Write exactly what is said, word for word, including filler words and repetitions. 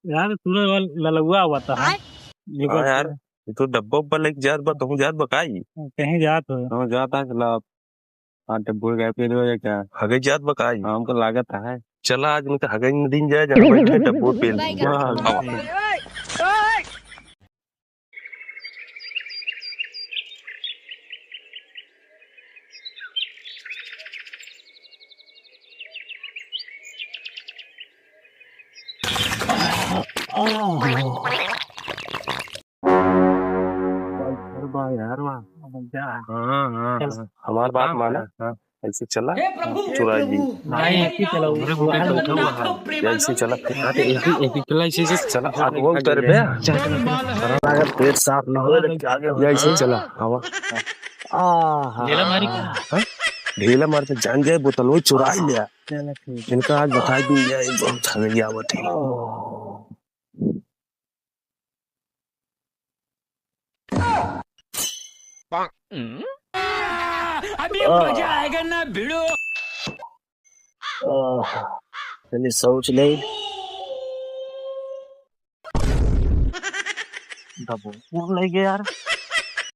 यार, सूरज वाला ललुआ आवत है। हाँ यार, ये तो डब्बा उब्बा लेके जात बा, तहूँ जात बा का ई? कहीं जात हो? हाँ, जात है, चला। हाँ, डब्बो गाय पे दो या क्या? हगे जात बा का ई? हाँ, हमको लागत है। चला, आज उनका हगे न दिन जाए, जहाँ बैठे डब्बो पे। वाह, वाह। यार, वाह। हाँ, हाँ, चल। हाँ। हमार बात माना। हाँ। ऐसे चला, चुराई ली। भाई, ऐसे चला, वो ऐसे चला। हाँ, तो ऐसे, ऐसे चला, ऐसे, ऐसे चला। आप वो उतर बे। चल, चल, चल। अगर पेट साफ ना हो, तो क्या आगे होगा? ऐसे चला, आवा। आहा। ढेला मारी का? हाँ? ढेला मार के जान जाए, बोतल वो चुराई लिया। चलो, ठीक। इनका आज बताई दी जाए, बहुत हमें क्या बताई। अभी मजा आएगा ना भिड़ो। आह, तनी सोच ले। दबो, कौन ले गया यार?